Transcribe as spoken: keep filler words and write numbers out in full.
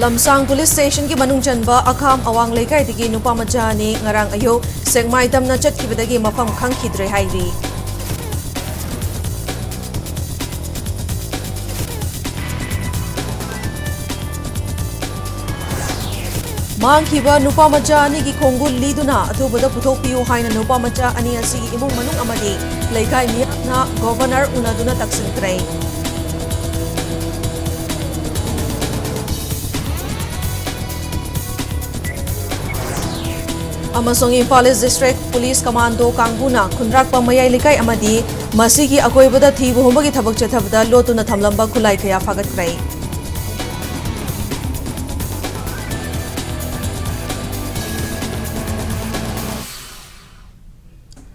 ꯂꯝꯁꯥꯡ ꯄꯨꯂꯤꯁ ꯁ꯭ꯇꯦꯁꯟꯒꯤ ꯃꯅꯨꯡ ꯆꯟꯕ ꯑꯈꯥꯝ ꯑꯋꯥꯡ ꯂꯩꯀꯥꯏꯗꯒꯤ ꯅꯨꯄꯥ ꯃꯆꯥ ꯑꯅꯤ ꯉꯔꯥꯡ ꯑꯌꯨꯛ ꯁꯦꯛꯃꯥꯏ ꯇꯝꯅ ꯆꯠꯈꯤꯕꯗꯒꯤ ꯃꯐꯝ ꯈꯪꯈꯤꯗ꯭ꯔꯦ ꯍꯥꯏꯔꯤ꯫ ꯃꯥꯡꯈꯤꯕ ꯅꯨꯄꯥ ꯃꯆꯥ ꯑꯅꯤꯒꯤ ꯈꯣꯡꯒꯨꯜ ꯂꯤꯗꯨꯅ ꯑꯊꯨꯕꯗ ꯄꯨꯊꯣꯛꯄꯤꯌꯨ ꯍꯥꯏꯅ ꯅꯨꯄꯥ ꯃꯆꯥ ꯑꯅꯤ ꯑꯁꯤꯒꯤ ꯏꯃꯨꯡ ꯃꯅꯨꯡ ꯑꯃꯗꯤ ꯂꯩꯀꯥꯏ ꯃꯤꯌꯥꯝꯅ ꯒꯣꯚꯔꯅꯔ ꯎꯅꯗꯨꯅ ꯇꯛꯁꯤꯟꯈ꯭ꯔꯦ꯫ ꯑꯃꯁꯨꯡ ꯏꯝꯐꯥꯜ ꯏꯁ ꯗꯤꯁꯇ꯭ꯔꯤꯛ ꯄꯨꯂꯤꯁ ꯀꯃꯥꯟꯗꯣ ꯀꯥꯡꯕꯨꯅ ꯈꯨꯟꯗ꯭ꯔꯥꯛꯄꯝ ꯃꯌꯥꯏ ꯂꯩꯀꯥꯏ ꯑꯃꯗꯤ ꯃꯁꯤꯒꯤ ꯑꯀꯣꯏꯕꯗ ꯊꯤꯕ ꯍꯨꯝꯕꯒꯤ ꯊꯕꯛ ꯆꯠꯊꯕꯗ ꯂꯣꯠꯇꯨꯅ ꯊꯝꯂꯝꯕ ꯈꯨꯠꯂꯥꯏ ꯀꯌꯥ ꯐꯥꯒꯠꯈ꯭ꯔꯦ꯫